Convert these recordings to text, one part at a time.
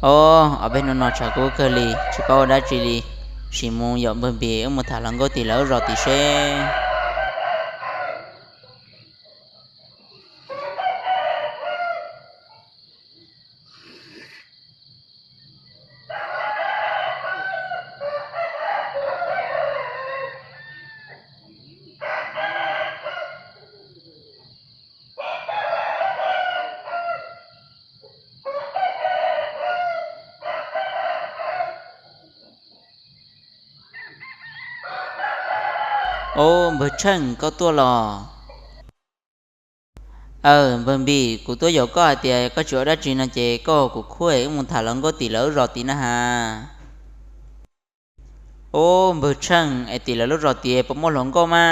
Ob, ob peb hnub no tshav kub kawg li, tsis paub ua dab tsi li. Sim mus yom npawg Npis, wb mus tham hluas nkauj tim lawv lub zos tid seb. Ob, npawg Tsheej, koj tuaj los? Aw, npawg Npis, kuv tuaj yaum koj hais tias koj tsis ua dab tsi no ces koj ua kuv khub es wb mus tham hluas nkauj tim lawv lub zos tid na has. Ob, npawg Tsheej, es tim lawv lub zos tid puas muaj hluas nkauj mas?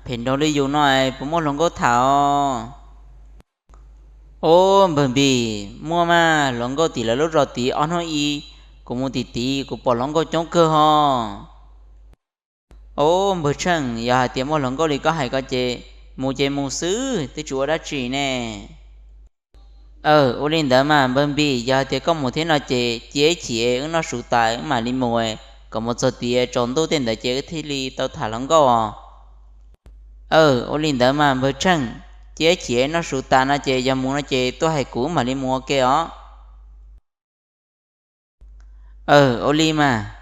Phem nraug li yus no es puas muaj hluas nkauj tham os? Ob, npawg Npis, muaj mas, hluas nkauj tim lawv lub zos tid ob hnub ib, kuv mus tim tid kuv pom hluas nkauj coob kawg hos. Ob, npawg Tsheej, yog hais tias muaj hluas nkauj li koj hais ko ces mus ces mus xwb twb tsis ua dab tsi ne. Aw, ua li ntawd mas npawg Npis, yog hais tias koj mus thiab no ces cia ib chim wb noj su tas wb mam li mus, kom mus txog tid tsaus ntuj tej ntawd ces wb thiaj li tau tham hluas nkauj os. Aw, ua li ntawd mas npawg Tsheej, cia ib chim noj su tas no ces yog mus no ces tuaj hais kuv wb mam li mus ua ke os. Aw, ua li mas.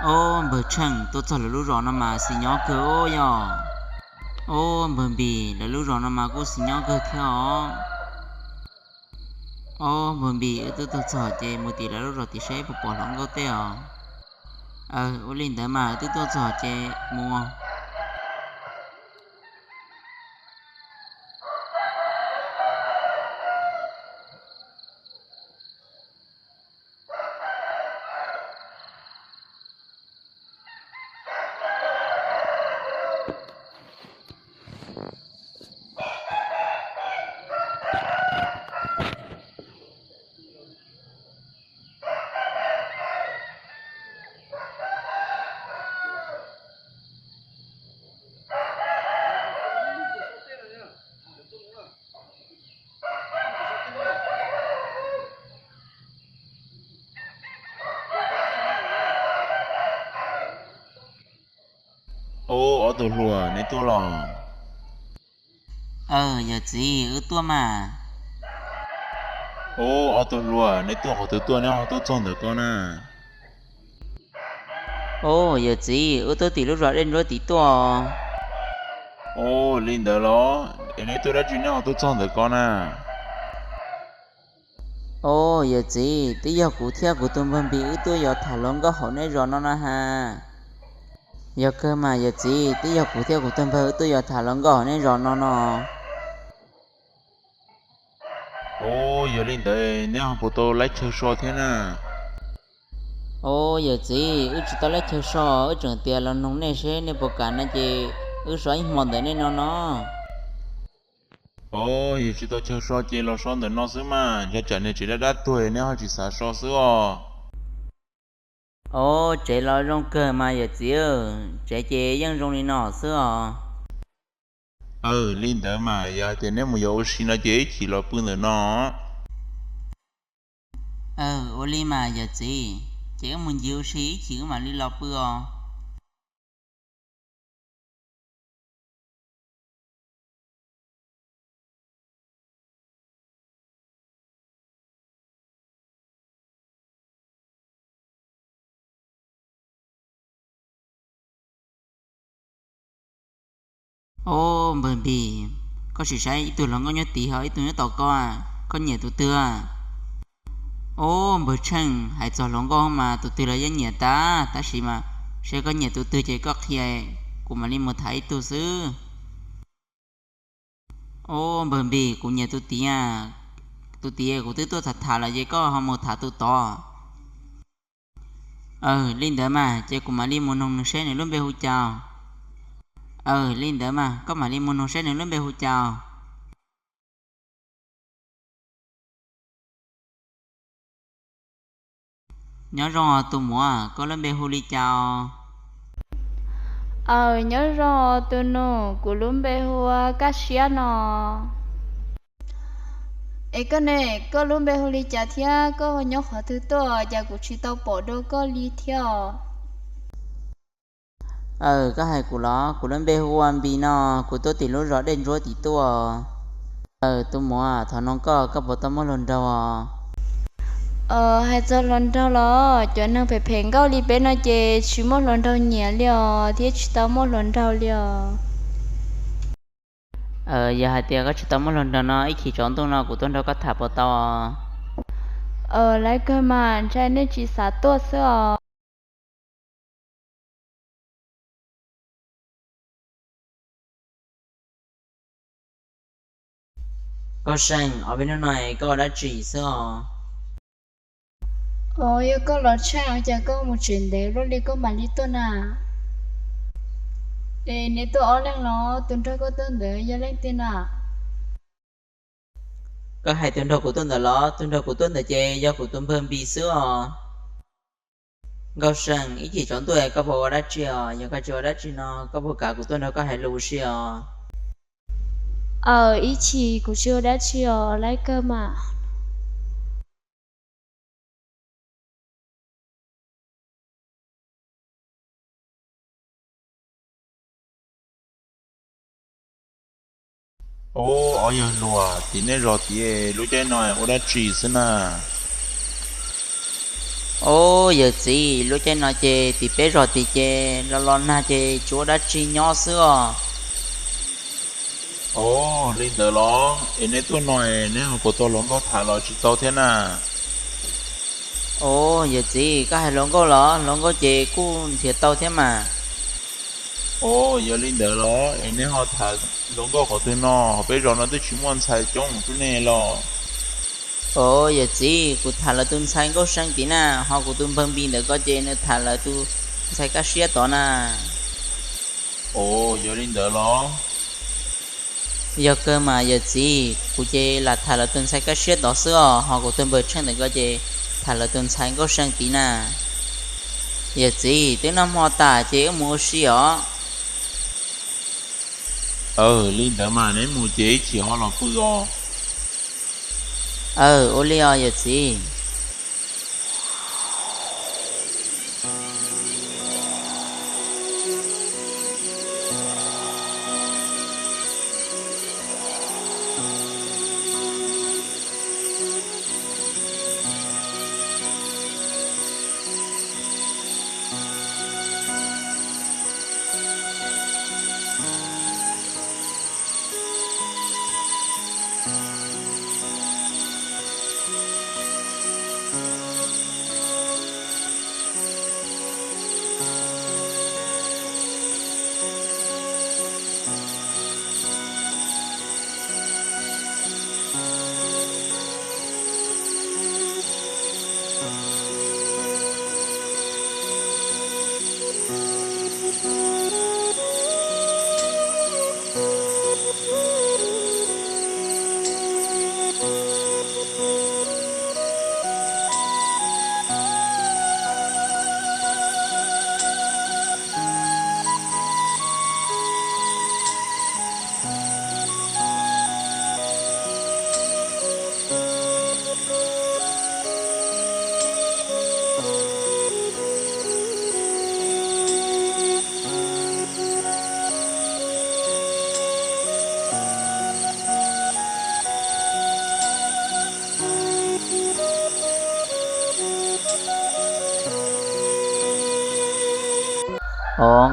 Ob, npawg Tsheej, tuaj txog lawv lub zos no mas xis nyob kawg os yog. Ob, npawg Npis, lawv lub zos no mas kuj xis nyob kawg thiab os. Ob, npawg Npis, wb twb tuaj txog ces mus tim lawv lub zos tim seb puas pom hluas nkauj tej os. Aw, ua li ntawd mas wb twb tuaj txog ces mus. Ob, ob tug hluas, neb tuaj los? Aw, yawm txiv, wb tuaj mas. Ob, ob tug hluas, neb tuaj qhov twg tuaj, neb ho tuaj txog ntawm ko na? Ob, yawm txiv, wb tuaj tim lub zos Dej Ntsuab tid tuaj. Ob, li ntawd los? Es neb tuaj dab tsi neb ho tuaj txog ntawm ko na? Ob, yawm txiv, twb yog kuv thiab kuv tus npawg Npis wb tuaj yos tham hluas nkauj hauv nej zos no no has. Yog kawg mas yawm txiv, twb yog kuv thiab kuv tus npawg wb tuaj yos tham hluas nkauj hauv nej zos no no. Ob, yog li ntawd neb ho puas tau laib chaw so thiab na? Ob, yawm txiv, wb tsis tau laib chaw so, wb tseem tias los noog nej seb nej puas kam no ces wb so ib hmo ntawm nej no no. Ob, yog tsis tau chaw so ces los so ntawm no xwb mas, ntshe tsam niag tsev dab dab tuag neb ho tsis xav so xwb os. Ob, tsev los zoo kawg mas yawm txiv, tsev ces yeej zoo li no xwb os. Aw, li ntawd mas yog hais tias neb mus yos ua si no ces ib chim los pw ntawm no. Aw, ua li mas yawm txiv, ces wb mus ncig ua si ib chim wb mam li los pw os. Ob, npawg Npis, koj sim saib ib tug hluas nkauj nyob tid ho ib tug nyob tom koj, koj nyiam tus twg? Ob, npawg Tsheej, hais txog hluas nkauj mas tus twg los yeej nyiam tas, tab sis mas saib koj nyiam tus twg ces koj qhia, kuv mam li mus tham ib tug xwb. Ob, npawg Npis, kuv nyiam tus tid, tus tid kuv twb tuaj tham tham lawm ces koj ho mus tham tus tod. Aws, li ntawd mas ces kuv mam li mus noog nws seb nws lub npe hu cas. Aws, li ntawd mas koj mam li mus noog seb nws lub npe hu cas. Nyob zoo os tus muam, koj lub npe hu li cas os? Aws, nyob zoo os tus nus, kuv lub npe hu ua Kaj Siab no. Es koj ne, koj lub npe hu li cas thiab koj nyob qhov twg tuaj, cas kuv tsis tau pom dua koj li thiab os? Aws, koj hais kuv los? Kuv lub npe hu ua Npis no, kuv tuaj tim lub zos Dej Ntsuab tim tuaj. Aws, tus muam, thov noog koj, koj puas tau muaj hluas nraug os? Hais txog hluas nraug los cov neeg phem phem nkauj li peb no ces tsis muaj hluas nraug nyiam li os, thiab tsis tau muaj hluas nraug li os. Yog hais tias koj tsis tau muaj hluas nraug no ib chim tsaus ntuj no kuv tuaj nrog koj tham puas tau? Lawv kawg mas, ntshai nej tsis xav tuaj xwb os. Koj Seej, ob peb hnub no koj ua dab tsi xwb os? Os, yog koj los Tsheej, ua cas koj mus tsev ntev luaj li koj mam li tuaj na? Es neb tuaj ob leeg los? Tus nrog koj tuaj ntawd yog leej twg na? Koj hais tus nrog kuv tuaj ntawd los? Tus nrog kuv tuaj ntawd ces yog kuv tus npawg Npis xwb os. Nkauj Seej, ib chim tsaus ntuj koj puas ua dab tsi os? Yog koj tsis ua dab tsi no koj puas kam kuv tuaj nrog koj hais lus si os? Aws, ib chim kuv tsis ua dab tsi os, lawv kawg mas. Ob, ob yawg hluas, tim nej zos tid lub caij no ua dab tsi xwb na? Ob, yawm txiv, lub caij no ces tim peb zos tid ces los los nag ces tsuas ua dab tsi nyob xwb os. Ob, li ntawd los? Es neb tuaj no neb ho puas tau hluas nkauj tham los tsis tau thiab na? Ob, yawm txiv, koj hais hluas nkauj los? Hluas nkauj ces kuj nrhiav tau thiab mas. Ob, yog li ntawd los es neb ho tham hluas nkauj qhov twg no? Hauv peb zos no twb tsis muaj ntxhais coob mus rub nej los. Ob, yawm txiv, kuv tham lawv tus ntxhais Nkauj Seej tid na, ho kuv tus npawg Npis ntawm ko ces nws tham lawv tus ntxhais Kaj Siab tod na. Ob, yog li ntawd los? Yog kawg mas yawm txiv, kuv ces lam tham lawv tus ntxhais Kaj Siab tod xwb os, ho kuv tus npawg Tsheej ntawm ko ces tham lawv tus ntxhais Nkauj Seej tid na. Yawm txiv, twb noj hmo tas ces wb mus ua si os. Aws, li ntawd mas neb mus ces ib chim ho los pw os. Aws, ua li os yawm txiv.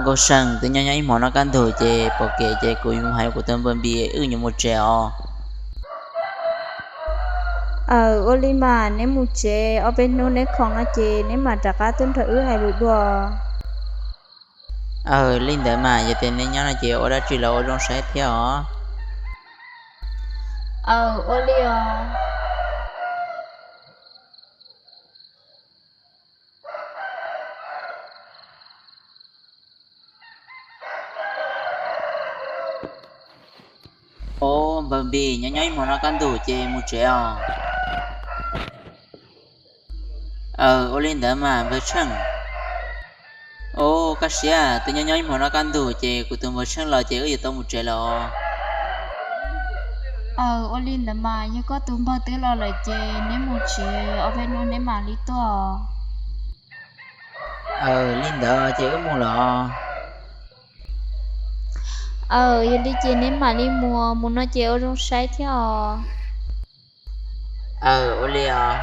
Nkauj Seej, twb nyob nyob ib hmo no kaj ntug ces pom kev ces kuv yuav hais kuv tus npawg Npis wb yuav mus tsev os. Aws, ua li mas neb mus tsev, ob peb hnub neb khoom no ces neb mam rov qab tuaj nrog wb hais lus dua. Aws, li ntawd mas yog tias neb nyob no ces ua dab tsi los ua zoo saib thiab os. Aws, ua li os. Os, npawg Npis, nyob nyob ib hmo no kaj ntug ces mus tsev os. Aws, ua li ntawd mas npawg Tsheej. Os, kaj siab, twb nyob nyob ib hmo no kaj ntug ces kuv tus npawg Tsheej los ces wb yuav tau mus tsev lawm os. Aws, ua li ntawd mas yog koj tus npawg twb los lawm ces neb mus tsev, ob peb hnub neb mam li tuaj. Aws, li ntawd ces wb mus lawm. Aws, yog li ces neb mam li mus, mus no ces ua zoo saib thiab os. Aws, ua li os.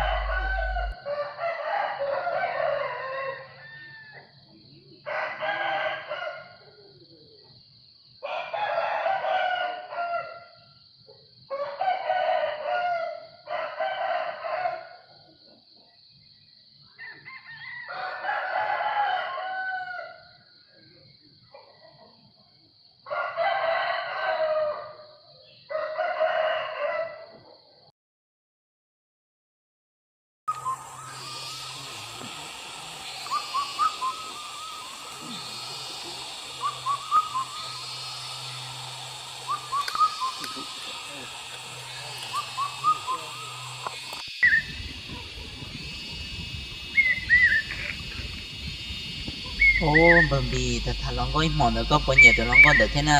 Os, npawg Npis, tham tham hluas nkauj ib hmos ntawd koj puas nyiam tus hluas nkauj ntawd thiab na?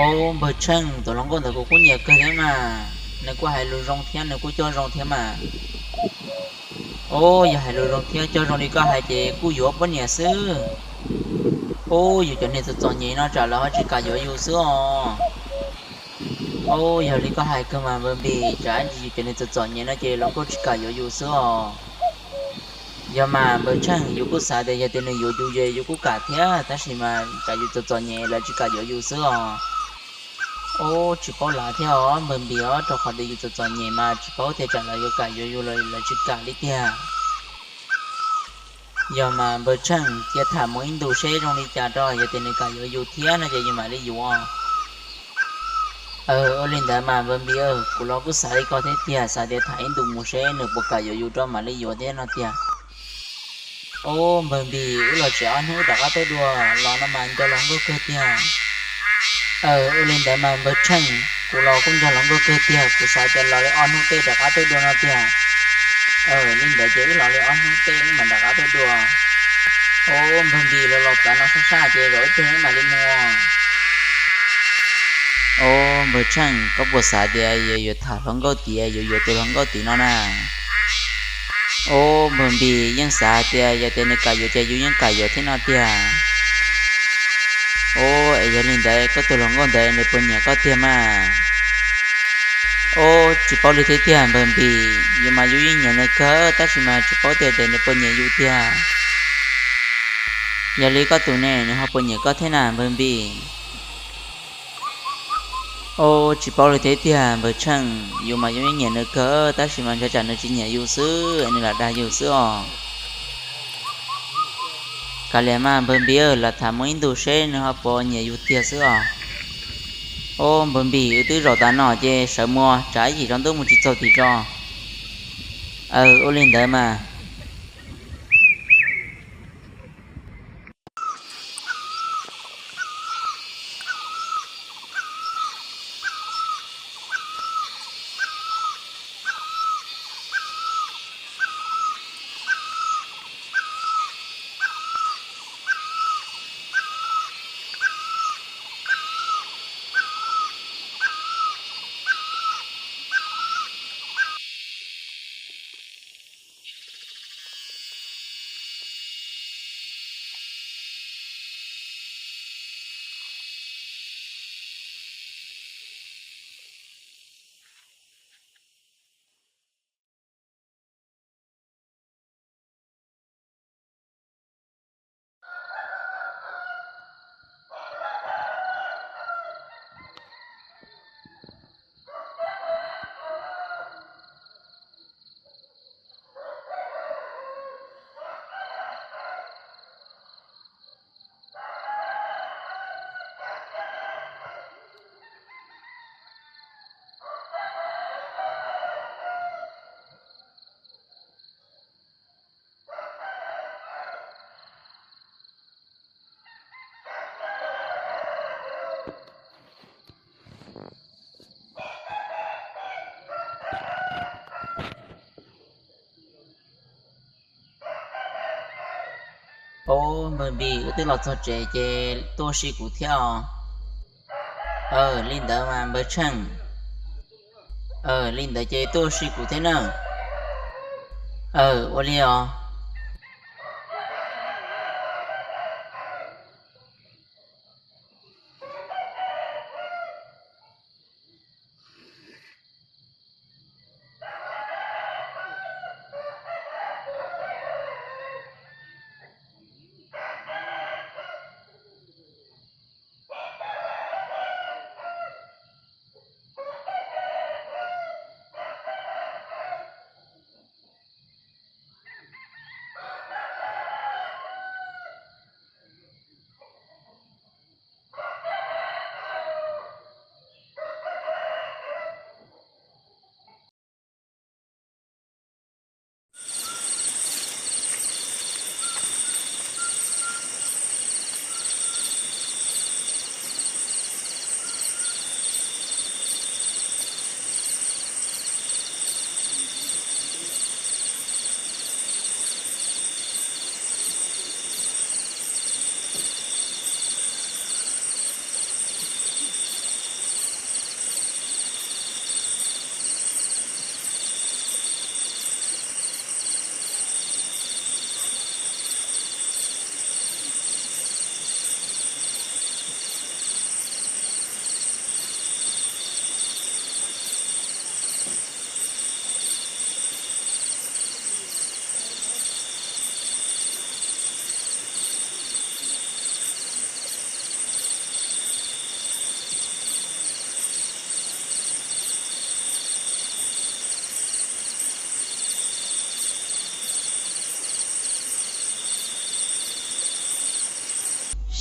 Os, npawg Tsheej, tus hluas nkauj ntawd kuv kuj nyiam kawg thiab mas, nws kuj hais lus zoo thiab nws kuj coj zoo thiab mas. Os, yog hais lus zoo thiab coj zoo li koj hais ces kuj yuav poj niam xwb. Os, yus cov neeg txom txom nyem no tsam lawv ho tsis kam yuav yus xwb os. Os, yog li koj hais kawg mas npawg Npis, tsam ntsis yus cov neeg txom txom nyem no ces lawv kuj tsis kam yuav yus xwb os. Yog mas npawg Tsheej, yus kuj xav tias yog tias nws yuav yus ces yus kuj kam thiab, tab sis mas tsam yus txom txom nyem lawv tsis kam yuav yus xwb os. Os, tsis paub lav thiab os npawg Npis os, rau qhov tias yus txom txom nyem mas tsis paub tias tsam lawv yuav kam yuav yus los lawv tsis kam li tiag. Yog mas npawg Tsheej, cia tham mus ib ntus seb zoo li cas rau, yog tias nws kam yuav yus thiab no ces yus mam li yuav. Aws, ua li ntawd mas npawg Npis, kuv los kuj xav li ko thiab tiag, xav tias tham ib ntus mus seb nws puas kam yuav yus rau mam li yuav thiab no tiag. Os, npawg Npis, wb los tsev ob hnub rov qab tuaj dua, los no mas nco hluas nkauj kawg tiag. Aws, ua li ntawd mas npawg Tsheej, kuv los kuj nco hluas nkauj kawg tiag, kuv xav tias los li ob hnub tej rov qab tuaj dua no tiag. Aws, li ntawd ces wb los li ob hnub tej wb mam rov qab tuaj dua. Os, npawg Npis, los los tav no sab sab ces zaum ib pliag wb mam li mus. Os, npawg Tsheej, koj puas xav tias yus yuav tham hluas nkauj tid, yus yuav tus hluas nkauj tid no na? Os, npawg Npis, yeej xav tias yog tias nws kam yuav ces yus yeej kam yuav thiab no tiag. Os, es yog li ntawd koj tus hluas nkauj ntawd nws puas nyiam koj tiag mas? Os, tsis paub li thiab tiag npawg Npis, yus mas yus yeej nyiam nws kawg tab sis mas tsis paub tias nws puas nyiam yus tiag. Yog li koj tus ne nws ho puas nyiam koj thiab na npawg Npis? Os, tsis paub li thiab tiag npawg Tsheej, yus mas yus yeej nyiam nws kawg tab sis mas ntshai tsam nws tsis nyiam yus xwb, nws lam dag yus xwb os. Kav liam mas npawg Npis, lam tham mus ib ntus seb nws ho puas nyiam yus tiag xwb os. Os, npawg Npis, wb twb zaum tas no ces sawv mus, tsam ib chim tsaus ntuj mus tsis txaus tim zos. Aws, ua li ntawd mas. Npawg Npis, wb twb los txog tsev ces tuaj ua si kuv thiab os. Aw, li ntawd mas npawg Tsheej. Aw, li ntawd ces tuaj ua si kuv thiab na. Aw, ua li os.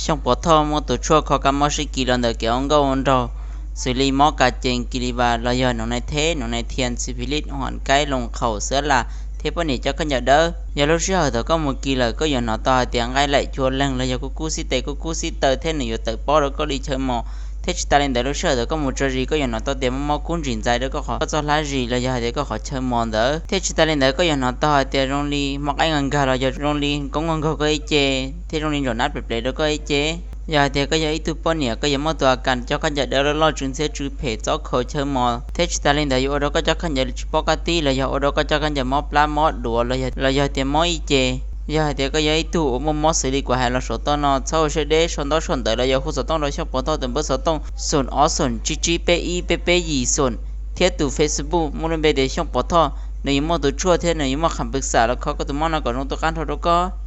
Xyooj Pov Thoj muaj tus tshuaj kho kab mob sib kis los ntawm kev ua nkauj ua nraug, xws li mob kas cees, kis li vas los yog noog nai theb, noog nai thias, xi phi lij, huam kaib, loos qhaum, xab las thiab poj niam cov khaub ncaws dawb. Yog lub sij hawm thaum koj mus kis lawm koj yuav hnov tau hais tias nqaij laim cua leeg los yog kub kub xib tes kub kub xib taw thiab nws yuav tawm pob rau koj li chaw mos. Thiab tsis tas li ntawd lub sij hawm thaum koj mus tso zis koj yuav hnov tau tias mob mob kub ntsis ntxais rau koj qhov koj txoj hlab zis los yog hais tias koj qhov chaw mos ntawd. Thiab tsis tas li ntawd koj yuav hnov tau hais tias zoo li mob qaib nkaus nkaus los yog zoo li koob nkaus nkaus koj ib ce, thiab zoo li ntsaum nab plev plev rau koj ib ce. Yog hais tias koj yog ib tug poj niam koj yuav muaj tus a kas cov khaub ncaws dawb loj loj tsw ntxhiab tsw phem txob khaus chaw mos. Thiab tsis tas li ntawd yuav ua rau koj cov khaub ncaws tsis pob qab tib los yog ua rau koj cov khaub ncaws mob plab mob duav los yog tias mob ib ce. Yog hais tias koj yog ib tug uas muaj mob xws li kuv hais los saum toj no txhob ua siab deb, sau ntaub sau ntawv los yog hu xov tooj rau Xyooj Pov Thoj tus npawb xov tooj xoom ob xoom tsib tsib peb ib peb peb yim xoom, thiab tus Facebook muaj lub npe tias Xyooj Pov Thoj, nws yuav muaj tus tshuaj thiab nws yuav muaj qhas pwg xam los kho koj tus mob no kom zoo tu qab nrho rau koj.